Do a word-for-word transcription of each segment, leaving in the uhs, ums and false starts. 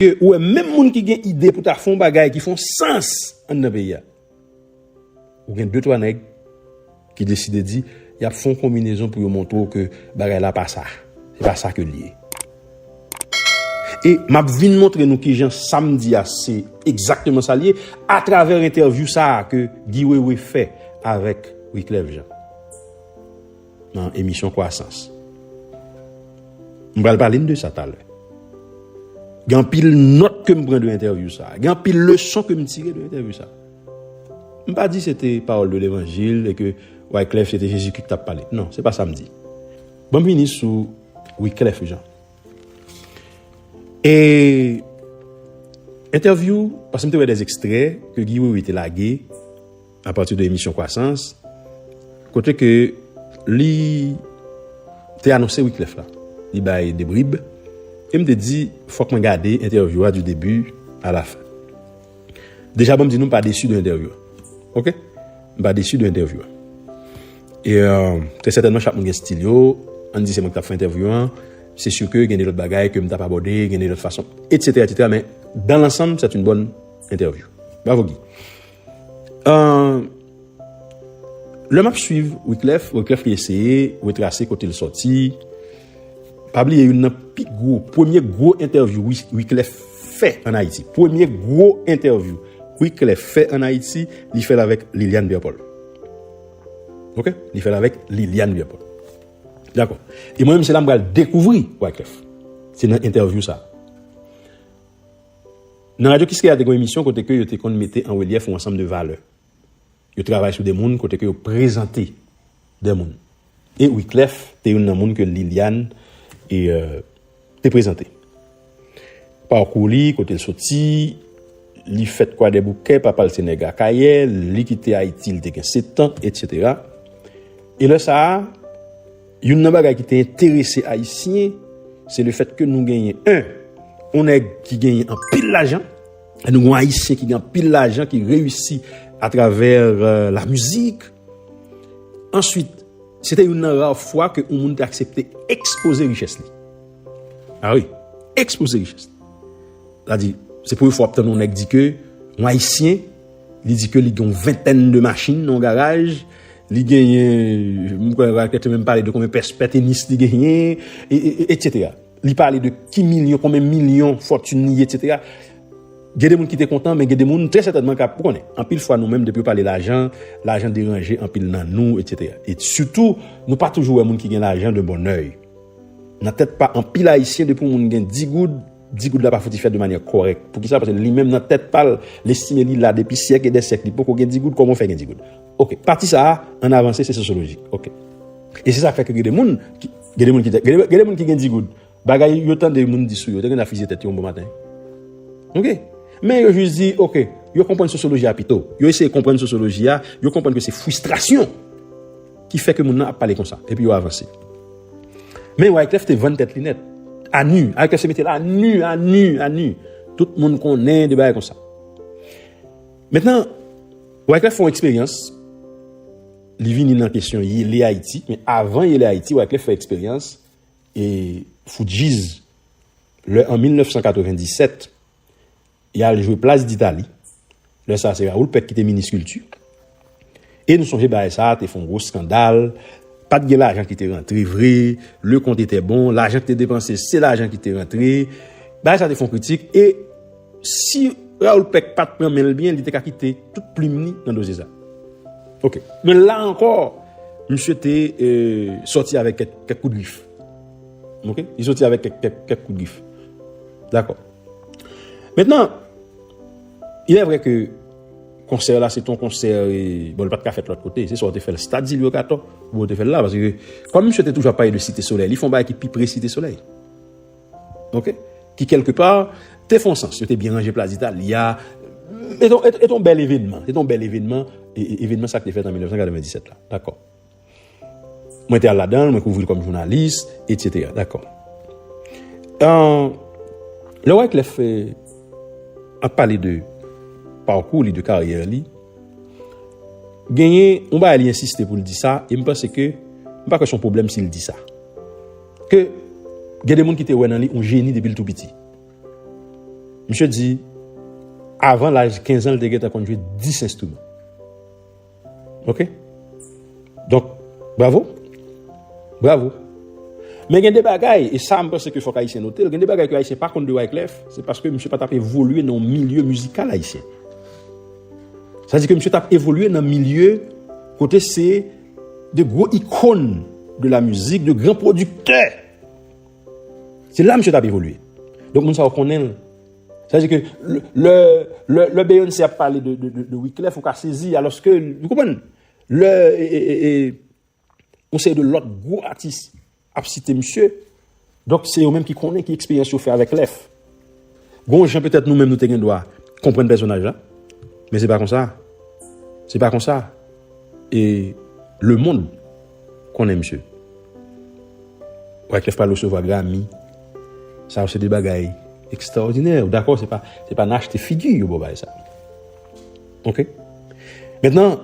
ke ou wè menm moun ki gen ide pou ta fè yon bagay ki fè yon sans anndan peyi a. Ou gen de twa nèg ki deside di y ap fè yon konbinezon pou yo montre w ke bagay la pa sa. Se pa sa ke l ye. E m ap vin montre nou kijan sa m di a se egzakteman sa l ye atravè entèvyou sa a ke Guy Wewe fè avèk Wyclef Jean nan emisyon Kwasans. M pral pale n de sa talè. Gen anpil nòt ke m pran de entèvyou sa. Gen anpil leson ke m tire de entèvyou sa. M pa di se te pawòl de levanjil e ke Wyclef se te Jezikri ki t ap pale. Non, se pa sa m di. Ban m vini sou Wyclef Jean. E entèvyou, paske m te wè de ekstrè ke Guy Wewe te lage apati de emisyon Kwasans, kote ke li te anonse Wyclef la. Li bay de brib. E m te di, fòk mwen gade entèvyou a du début à la fin. Deja, ban m di nou, m pa desi de entèvyou a. Oke? M pa desi de entèvyou a. E euh, trè sètènman, chak moun gen stil yo. Ann di se mwen ki t ap fè entèvyou an. Se si ke gen de lòt bagay ke m t ap abòde, gen de lòt fason, etsetera, etsetera. Men, dans l'ensemble, c'est une bonne interview. Bravo, Guy. Euh, lè m ap swiv Wyclef, Wyclef ki eseye retrase kote l sòti. Pa bliye, youn nan pi gwo, premye gwo entèvyou Wi- Wyclef fè ann Ayiti. Premye gwo entèvyou Wyclef fè ann Ayiti, li fè l avèk Liliane Pierre-Paul. Oke? Li fè l avèk Liliane Pierre-Paul. Dakò. E mwen menm, se la m pral dekouvri Wyclef. Se nan entèvyou sa. Nan Radyo Kiskeya, te gen yon emisyon kote ke yo te konn mete an relyèf yon ansanm de valè. Yo travay sou de moun kote ke yo prezante de moun. E Wyclef te youn nan moun ke Liliane e, euh, te prezante. Pakou li, kote l soti, li fèt Kwadèboukè, papa l se nèg Akayè, li kite Ayiti, li te gen sèt an, etsetera. E lè sa a, youn nan bagay ki te enterese Ayisyen, se le fèt ke nou genyen, en, yon nèg ki genyen anpil lajan, nou gen yon Ayisyen ki gen anpil lajan, ki reyisi atravè, euh, la mizik. Answit, se te youn nan ra fwa ke yon moun te aksepte ekspoze richès li. A wi, ekspoze richès li. Sa di, se premye fwa w ap tann yon nèg di ke, yon Ayisyen, li di ke li gen yon ventèn de machin nan yon garaj, li genyen, m kwè, Wyclef te menm pale de konbyen pès-, pè tenis li genyen, e, e, e, etsetera. Li pale de ki milyon, konbyen milyon fòtin li ye, etsetera. Gen de moun ki te kontan, men gen de moun, trè sètènman, k ap, ou konnen, anpil fwa nou menm, depi yo pale lajan, lajan deranje anpil nan nou, etsetera. E sitou, nou pa toujou wè moun ki gen lajan de bon èy. Nan tèt pa anpil Ayisyen, depi yon moun gen dis goud, dis goud la pa fouti fèt de manyè kòrèk. Poukisa? Paske li menm nan tèt pa l, l estime li la depi syèk e dè syèk, li poko gen dis goud, kòman w fè gen dis goud? Oke, pati sa a, ann avanse, se sosyolojik. Oke. E se sa k fè ke gen de moun ki, gen de moun ki, gen de, gen de moun ki gen dis goud. Bagay yo tande moun di sou yo, te gen a fizye tèt yo yon bon maten. Oke? Men yo jis di, oke, yo konprann sosyoloji a pito. Yo eseye konprann sosyoloji a, yo konprann ke se fristrasyon ki fè ke moun nan ap pale konsa. Epi yo avanse. Men Wyclef te vann tèt li nèt. A nu. Wyclef se mete l a nu, a nu, a nu. Tout moun konnen de bagay konsa. Mentnan, Wyclef fè yon eksperyans. Li vini nan kesyon Yele Ayiti. Men avan Yele Ayiti, Wyclef fè eksperyans e Fugees, lè an mil nèf san katrevenndisèt, y al jwe Plas Ditali. Lè sa a, se Raoul Peck ki te minis kilti. E nou sonje bagay sa a te fè yon gwo eskandal. Pa t gen lajan ki te rantre vre. Le compte était bon. Lajan ki te depanse, se lajan ki te rantre. Bagay sa a te fè yon kritik. E si Raoul Peck pa t pran men l byen, li te ka kite tout plim li nan dosye sa. Oke. Men la ankò, misye te, euh, sòti avèk kèk, kèk kout grif. Oke? Li sòti avèk kèk, kèk, kèk kout grif. Dakò. Mentnan, il est vrai que konsè la, se t on konsè, e, bon, li pa t ka fèt lòt kote. Se swa w te fè l Stad Zilyo Katò, oubyen w te fè l la. Paske, kòm misye te toujou ap pale de Site Solèy, li fè yon bagay ki pi pre Site Solèy. Oke? Ki, kèlkepa, te fè yon sans. Yo te byen ranje Plas Ditali a. E t on, e t on bèl evènman. Se t on bèl evènman. E, e, evènman sa k te fèt an mil nèf san katrevenndisèt la. Dakò. Mwen te al ladan l, mwen kouvri l kòm jounalis, etsetera. Dakò. Euh, lè Wyclef, euh, ap pale de pakou li, de karyè li, genyen yon bagay li ensiste pou l di sa, e m panse ke, m pa kwè se yon pwoblèm si l di sa. Ke gen de moun ki te wè nan li yon jeni depi l tou piti. Misye di, avan laj kenz an, li te gentan konn jwe dis enstriman. Ok? Donk, bravo. Bravo. Men gen de bagay, e sa m panse ke fòk Ayisyen note l, gen de bagay ke Ayisyen pa konn de Wyclef, se paske misye pa t ap evolye nan yon milye mizikal ayisyen. Sa di ke misye t ap evolye nan milye kote se de gwo ikòn de la mizik, de gran pwodiktè. Se la misye t ap evolye. Donk moun sa yo konnen l. Sa di ke lè, lè, lè, lè Beyoncé ap pale de, de, de, de Wyclef, ou ka sezi, alòske, ou konprann? Lè, e, e, e, e, yon seri de lòt gwo atis ap site misye. Donk, se yo menm ki konnen ki eksperyans yo fè avèk Clef. Gon jan petèt nou menm nou te gen dwa konprann pèsonaj la, men se pa konsa. Se pa konsa. E lemonn konnen misye. Wyclef pral resevwa Grammy. Sa yo se de bagay ekstraòdinè. Ou dakò, se pa, se pa nan achte figi yo ba w bagay sa. Ok? Mentnan,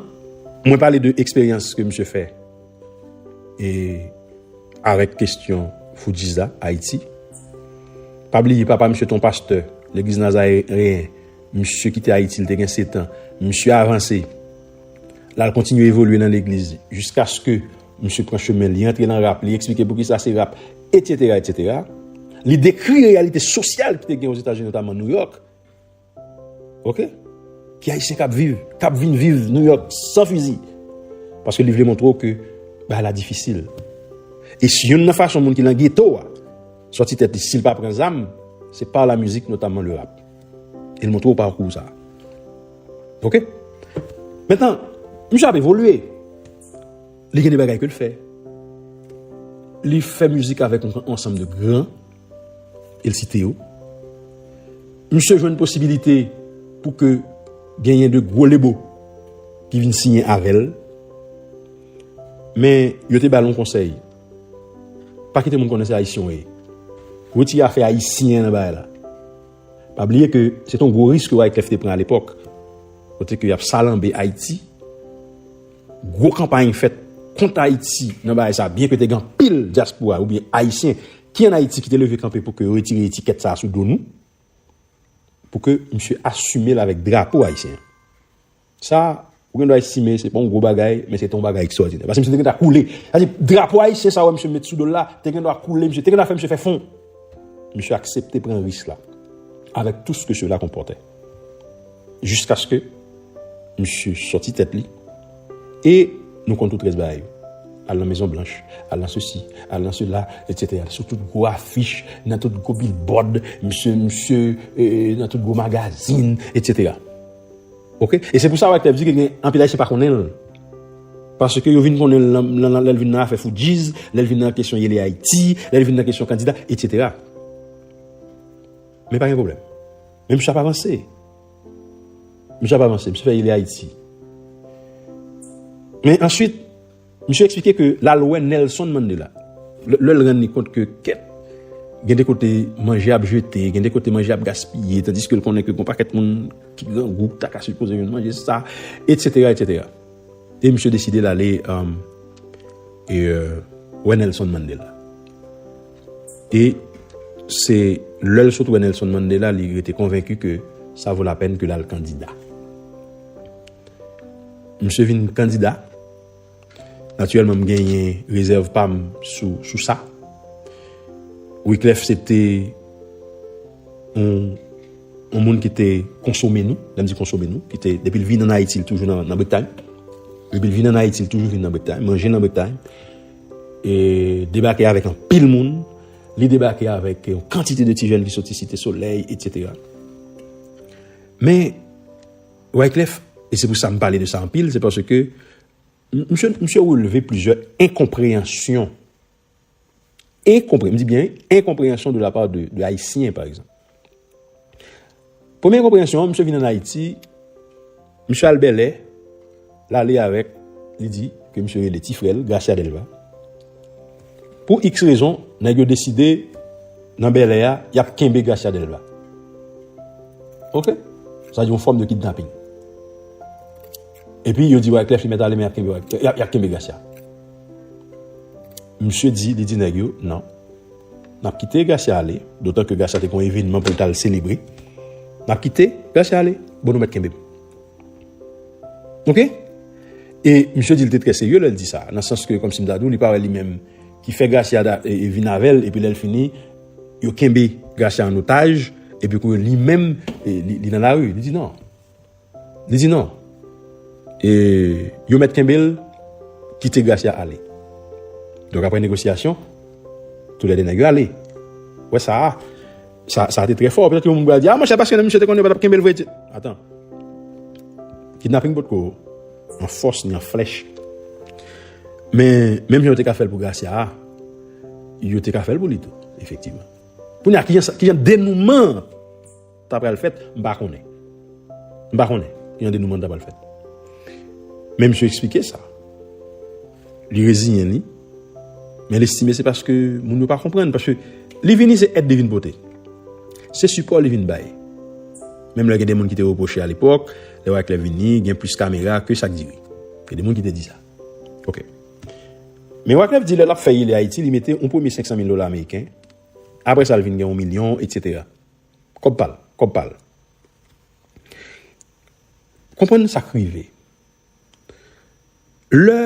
mwen pale de eksperyans ke misye fè. E avèk kesyon Fugees la, Ayiti. Pa bliye, papa misye te yon pastè legliz Nazareyen. Misye kite Ayiti, li te gen sèt an. Misye avanse. L al kontinye evolye nan legliz jiskaske misye pran chemen, li antre nan rap, li eksplike poukisa se rap, etsetera, etsetera. Li dekri reyalite sosyal ki te gen Ozetazini, notaman New York. Ok? Ki Ayisyen k ap viv, k ap vin viv New York san fizi. Paske li vle montre w ke bagay la difisil. E si youn nan fason moun ki nan geto a sòti tèt li, si l pa pran zam, se pa la mizik, notaman le rap. E l montre w pakou sa. Ok? Mentnan, misye ap evolye. Li gen de bagay ke l fè. Li fè mizik avèk yon ansanm de gran, e l site yo. Misye jwenn posibilite pou ke genyen de gwo lebo ki vin siyen avè l. Men yo te ba l yon konsèy. Pa kite moun konnen se Ayisyen w ye. Retire afè Ayisyen nan bagay la. Pa bliye ke se te yon gwo risk ke Wyclef te pran alepòk. Kote ke y ap salanbe Ayiti. Gwo kanpay fèt kont Ayiti nan bagay sa, byen ke te gen anpil dyaspora oubyen Ayisyen ki ann Ayiti ki te leve kanpe pou ke yo retire etikèt sa sou do nou, pou ke misye asime l avèk drapo ayisyen. Sa, ou gen dwa estime se pa yon gwo bagay, men se te yon bagay ekstraòdinè. Paske misye te gen dwa koule. Sa di, drapo ayisyen sa wè misye met sou do l la, te gen dwa koule, misye te gen dwa fè misye fè fon. Misye aksepte pran risk la, avec tout ce que cela comportait. Jiskaske misye sòti tèt li, e nou konn tout rès bagay yo. Al nan Mezon Blanch, al nan sesi, al nan sela, etsetera. Sou tout gwo afich, nan tout gwo billboard, misye, misye, e, nan tout gwo magazin, etsetera. Ok? E se pou sa Wyclef di ke gen anpil Ayisyen pa konnen l. Paske yo vin konnen l nan, nan, nan, lè l vin nan afè Fugees, lè l vin nan kesyon Yele Ayiti, lè l vin nan kesyon kandida, etsetera. Men pa gen pwoblèm. Men misye ap avanse. Misye ap avanse, misye fè Yele Ayiti. Men answit, misye eksplike ke l al wè Nelson Mandela. Lè, lè l rann li kont ke kèt, gen de kote manje ap jete, gen de kote manje ap gaspiye, tandiske l konnen ke gon pakèt moun ki grangou ta ka sipoze jwenn manje sa, etsetera, etsetera. E misye deside l ale, um, e, euh, wè Nelson Mandela. E se lè l sot wè Nelson Mandela, li rete konvenki ke sa vo lapèn ke l al kandida. Misye vin kandida. Natirèlman, m genyen rezèv pa m sou, sou sa. Wyclef se te yon, yon moun ki te konsome nou, lè m di konsome nou, ki te, depi l vin ann Ayiti, l toujou nan, nan Bretay. Depi l vin ann Ayiti, l toujou vin nan Bretay, manje nan Bretay. E debake avèk anpil moun, li debake avèk yon kantite de ti jèn ki soti Site Solèy, etsetera. Men, Wyclef, e se pou sa m pale de sa anpil, se paske m-, misye, misye releve plizyè enkonpreyansyon. Enkonpre-, m di byen, enkonpreyansyon de la part de, de Ayisyen, pa egzanp. Premye enkonpreyansyon an, misye vin ann Ayiti, misye al Bèlè, l ale avèk, li di ke misye rele ti frè l, Gracia Delva. Pou iks rezon, nèg yo deside, nan Bèlè a, y ap kenbe Gracia Delva. Ok? Sa di yon fòm de kidnaping. Epi yo di Wyclef li mèt ale, men y ap kenbe Wyclef, y ap, y ap kenbe Gracia. Misye di, li di nèg yo, non. N ap kite Gracia ale, dotan ke Gracia te gen yon evènman pou l t al selebre. N ap kite Gracia ale. Bon, nou mèt kenbe m. Oke? E misye di l te trè serye lè l di sa, nan sans ke, kòmsi m ta di w, li pa wè li menm ki fè Gracia da- e, e vin avè l, epi lè l fini, yo kenbe Gracia an otaj, epi ke li menm, e, li, li nan lari. Li di non. Li di non. E yo mèt kenbe l, kite Gracia ale. Donk, apre negosyasyon, toulède nèg yo ale. Wè sa, sa, sa te trè fò. Petèt yon moun pral di, a, monchè, paske misye te konnen yo pa t ap kenbe l vre. Atan. Kidnaping potko an fòs ni an flèch. Men, menm jan yo te ka fè l pou Gracia a, yo te ka fè l pou li tou, efektivman. Kounye a, kijan sa- kijan denouman an ta pral fèt, m pa konnen. M pa konnen kijan denouman an ta pral fèt. Men misye eksplike sa. Li reziyen li, men l estime se paske moun yo pa konprann, paske li vini se èd li vin pote. Se sipò li vin bay. Menm lè gen de moun ki te repwoche alepòk, lè Wyclef vini, gen plis kamera ke sa k dire. Gen de moun ki te di sa. Oke. Men Wyclef di lè l ap fè Ile Ayiti, li mete yon premye senk san mil dola ameriken. Apre sa, l vin gen yon milyon, etsetera. Kòb pa l, kòb pa l. Konprann sa k rive. Lè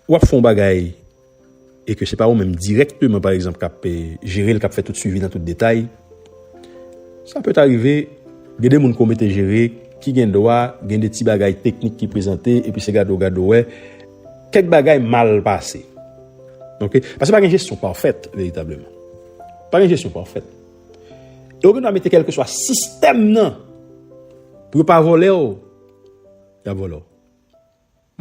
w ap fè yon bagay e ke se pa ou menm dirèkteman, pa egzanp, k ap, eh, jere l, k ap fè tout swivi nan tout detay, sa pè ta rive, gen de moun ke w mete jere, ki gen dwa gen de ti bagay teknik ki prezante, epi se gade w gade w wè, kèk bagay mal pase. Oke? Paske pa gen jesyon pafèt, veritableman. Pa gen jesyon pafèt. E w gen dwa mete kèlkeswa sistèm nan pou yo pa vòlè w, y ap vòlè w.